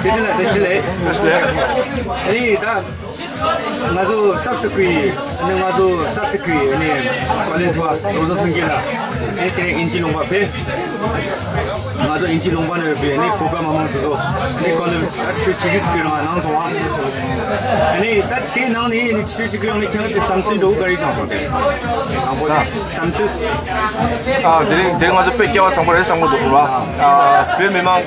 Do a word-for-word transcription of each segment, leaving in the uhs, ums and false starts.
བཀྲ་ཤིས་བདེ་ལེགས། བཀྲ་ཤིས་བདེ་ལེགས། ཨ་ནི་ད་ང་ཚོ་གསར་དུ་བསྐོས་ནི་ང་ཚོ་གསར་དུ་བསྐོས་ནི་བཀའ་བློན་ཁྲི་པ་རྡོ་རྗེ་སེང་གེ་ལགས་ཨེ་དེ་རིང་དབྱིན་ཇི་ལུང་པ་ཕེབས། ང་ཚོ་དབྱིན་ཇི་ལུང་པ་ནས་ཡོད་པའི་ནི་བོད་པ་མི་མང་ཚོ་ཚོ་ནི་བཀའ་བློན་ད་ཆོས་བྱེད་རྒྱུ་བསྐོས་རང་གནང་སོང་བ། ནི་ད་དེ་ནང་ནས་ནི་ཆོས་བྱེད་རྒྱུ་ཡང་ནི་ཁྱེད་རང་གི་བསམ་ཚུལ་འདྲ་བོ་ག་རེ་བཏང་སོང་དེ། དང་པོ་ནི་བསམ་ཚུལ། ཨ་དེ་རིང་དེ་རིང་ང་ཚོ་དཔེ་སྐལ་བ་བཟང་པོ་རེད་བསམ་གྱི་འདུག་ར། ཨ་བོད་མི་མང་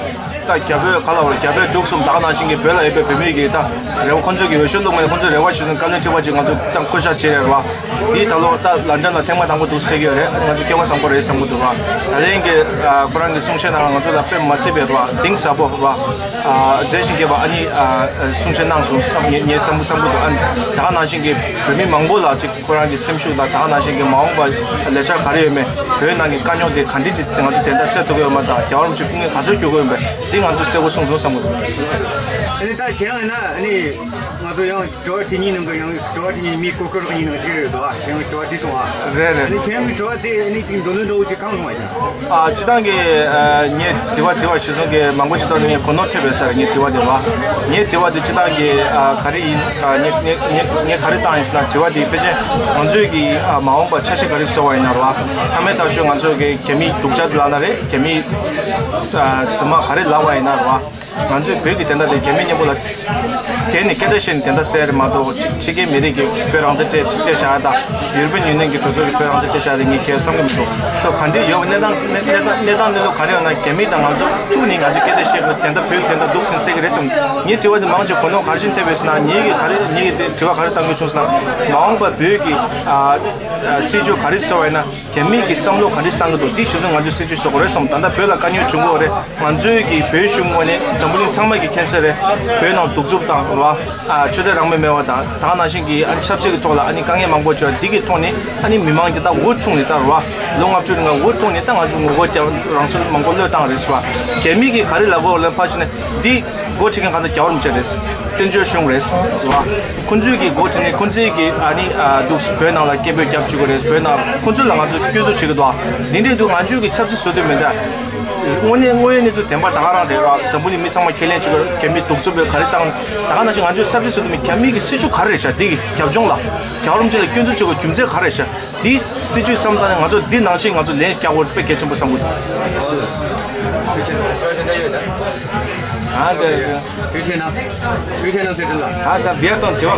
ད་རྒྱ་བོད་ག་ལ་བར་རྒྱ་བོད་འབྲུག་གསུམ་ད་ག་ནང་བཞིན་གྱི་བོད་ལ་ཡོད་པའི་བོད་མི་གི་ད་རེ་བ་ཁོང་ཚོས་ཀྱི་འོས་ཤོག་བླུགས་མེད་ཁོང་ཚོས་རེ་བ་ཞུས་ནས་བཀའ་བློན་ཁྲི་པ་ཅིག་ང་ཚོ་ད་བསྐོ་བཞག་བྱས་རེད་ར། འདིའི་ད་ལོ་ད་ལན་ཀྲན་ལ་ཐེངས་མ་དང་པོ་འདུག་ཕེབས་ཀྱི་ཡོད་རེད། ང་ཚོ་སྐལ་བ་བཟང་པོ་རེད་བསམ་གྱི་འདུག་ར། ད་རིང་གི་ཨ་ཁོ་རང་གི་གསུང་བཤད་ནང་ང་ཚོ་ལ་དཔེ་མ་སྲིད་པའི་ར་གཏིང་ཟབ་པོ་ར་ཨ་མཛད་བཞིན་གྱི་བ་ཨ་ནི་ཨ་གསུང་བཤད་གནང་སོང་བསམ་ངས་ངས་བསམ་བསམ་གྱི་འདུག་ཨ་ནི་ད་ག་ནང་བཞིན་གྱི་བོད་མི་མང་པོ་ལ་ཅིག་ཁོ་རང་གི་སེམས་ཤུགས་དང་ད་ག་ནང་བཞིན་གྱི་མ་འོངས་པ་ལས་འཆར་ག་རེ་ཡོད་མེད། བོད་ནང་གི་དཀའ་རྙོག་དེ་ག་འདྲས་ཅིག་ང་ཚོ་དེ་འདྲ་སེལ་ཐུབ་ཀྱི་ཡོད་མེད་དང་རྒྱལ་བ་རིན་པོ་ཆེ་སྐུ་ངལ་ག་ཚོད་འཁྱོལ་གྱི་ཡོད་མེད་འདི་ང་ཚོས་གསལ་པོ་གསུངས་སོང་བསམ་གྱི་འདུག་ཨ་ནི་ད་ཁྱེད་རང་ཡིན་ན་ཨ་ནི་ང་ཚོ་ཡང་དྲི་བ་དྲི་གཉིས་ནང་གི་ཡང་དྲི་བ་དྲི་གཉིས་མི་ཀོ་ཀོ་རོག་གཉིས་ནང་དྲི་རེད་དོ། ཁྱེད་རང་དྲི་བ་དྲི་སོང་ཨ། རེད་རེད། ཨ་ནི་ཁྱེད་རང་གི་དྲི་བ་དེ་ཨ་ནི་ཅིག་འདོད་ལོན་འདྲ་བོ་ཅིག་གང་སོང་ཨ་ཅིག་ཨ་སྤྱི་བཏང་གི་ཨ་ངས་དྲི་བ་དྲི་བ་ཞུ་སོང་གི་མང་པོ་ཅིག་ཐོག་ནས་ངས་གོ་ནོར་ཐེབས་ཡོད་ས་རེད། ངས་དྲི་བ་དེ་བ་ངས་དྲི་བ་དེ་སྤྱི་བཏང་གི་ཨ་ག་རེ་ཡིན་ཨ་ངས་ངས་ངས་ངས་ག་རེ་བཏང་ཡིན་ཟེར་ན་དྲི་བ་དེ་ཕལ་ཆེར་ང་ཚོས་ཀྱི་ཨ་མ་འོངས་པ་འཆར་གཞི་ག་རེ་བཟོ་བ་ཡིན་ན་རེད་བ། མཐའ་མའི་ཐག་གཅོད་ང་ཚོས་ཀྱི་རྒྱ་མིའི་སྡུག་ཅག་ལབ་ན་རེད། རྒྱ་མིའི་ཨ་རྫུན་མ་ག་རེ་ལབ་པ་ཡིན་ན་རེད་བ། ང་ཚོའི་བོད་ཀྱི་བདེན་མཐའ་དེ་རྒྱ་མི་མཉམ་པོ་ལ་དེ་ནི་སྐད་ཆ་བཤད་ནས་བདེན་མཐའ་གསལ་རེད་མ་གཏོགས་ཕྱི་ཕྱི་རྒྱལ་མི་རིགས་ཀྱི་བོད་རང་བཙན་སྤྲད་སྤྲད་བཞག་དང་ཡུ་རོབ་པན་ཡུ་ནི་ཡན་གྱི་གྲོས་ཚོགས་ཀྱི་བོད་རང་བཙན་སྤྲད་བཞག་དེ་ངས་གལ་བསམ་གྱི་མི་འདུག་སོ་ག་འདྲས་ཡོད་པ་གནས་སྟངས་གནས་སྟངས་གནས་སྟངས་གནས་ལུགས་ག་རེ་ཡོད་ན་རྒྱ་མི་དང་ང་ཚོ་ཐུག་ནས་ང་ཚོས་སྐད་ཆ་བཤད་དགོས། བདེན་མཐའ་བོད་ཀྱི་བདེན་མཐའ་འདུག་ཟིན་སྲིད་ཀྱི་རེད་བསམ། ངའི་དྲི་བ་དེ་མང་ཆེ་གོ་ནོར་ག་རེ་བྱུང་ཐེབས་ཡོད་ཟེར་ན་ངེད་ཀྱི་ག་རེ་ངེད་ཀྱི་དེ་དྲི་བ་ག་རེ་བཏང་དགོས་བྱུང་ཟེར་ན་མ་འོངས་པ་བོད་ཀྱི་ཨ་ཨ་སྲིད་ཇུས་ག་རེ་བཟོ་བ་ཡིན་ན། རྒྱ་མིས་ཀྱི་བསམ་བློ་ག་འདྲ་བཏང་གི་འདུག་འདི་གཞི་བཟུང་ང་ཚོས་སྲིད་ཇུས་བཟོ་དགོས་རེད་བསམ། ད་ལྟ་བོད་ལ་དཀའ་རྙོག་བྱུང་གི་ཡོད་རེད། ང་ཚོའི་གི་བོད་གཞུང་ངོས་ནས་འཛམ་བུ་གླིང་ཚང་མ་གི་མཁྱེན་གསལ་རེད། བོད་ནང་གདུག་རྩུབ་དང་རེད་བ། ཨ་ཆོས་དད་རང་མོས་མེད་པ་དང་ད་ག་ནང་བཞིན་གྱི་ཨ་ནི་ཆབ་སྲིད་ཀྱི་ཐོག་ལ་ཨ་ནི་དཀའ་ངལ་མང་པོ་བྱུང་བ་འདི་གི་ཐོག་ནས་ཨ་ནི་མི་མང་གི་ད་འུ་ཚུགས་ནས་ད་རེད་བ། ལོ་ལྔ་བཅུ་རིང་ལ་འུ་ཐུག་ནས་ད་ང་ཚོ་ངོ་རྒོལ་རྒྱབ་རང་སྲོག་མང་པོ་བློས་བཏང་རེད་ཟེར་བ། རྒྱ་མི་གི་ག་རེ་ལབ་དགོས་ལབ་ཕར་ཕྱིན་ནས་འདི། འགོ་ཁྲིད་མཁན་གང་ལྟར་རྒྱལ་བ་རིན་པོ་ཆེ་རེད། བཙན་བྱོལ་གཞུང་རེད། རེད་བ། ཁོང་ཚོས་ཀྱི་འགོ་ཁྲིད་ནས་ཁོང་ཚོས་ཀྱི་ཨ་ནི་ཨ་འདུག་བོད་ནང་ལ་སྐད་འབོད་རྒྱབ་བཅུག་གི་རེད། བོད་ནང་ཁོང་ཚོ་ལ་ང་ཚོས་སྐྱོན་འཛུགས་བྱེད་ཀྱི་འདུག་འདི་འདྲས་འདུག་ང་ཚོས་ཀྱི་ཆབ་སྲིད་བཟོ་འདོད་མེད་ད། དངོས་གནས་དངོས་ཡོད་གནས་ཚུལ་བདེན་པ་ད་ག་རང་རེད་བ། འཛམ་བུ་གླིང་མི་ཚང་མ་ཁས་ལེན་བྱེད་ཀྱི་རེད། རྒྱ་མི་གདུག་རྩུབ་པའི་ག་རེ་བཏང་ད་ག་ནང་བཞིན་ང་ཚོས་ཆབ་སྲིད་བཟོ་འདོད་མེད། རྒྱ་མི་གི་སྲིད་ཇུས་ག་རེ་རེད་ཤག་འདི་གི་རྒྱབ་ལྗོངས་ལ་རྒྱལ་བ་རིན་པོ་ཆེ་ལ་སྐྱོན་འཛུགས་བྱེད་དགོས་རྒྱུ་མཚན་ག་རེ་རེད་ཤག་འདིའི་སྲིད་ཇུས་བསམ་བཏང་ནས་ང་ཚོ་འདི་ནང་བཞིན་ང་ཚོ་ལན་རྒྱག་དགོས་དཔེ་གལ་ཆེན་པོ་བསམ་གྱི་འདུག་ཨ་ད་དུས་ཆེན་ན་དུས་ཆེན་ན་ཟེར་ལ། ཨ་ད་བེར་དང་དྲི་བ།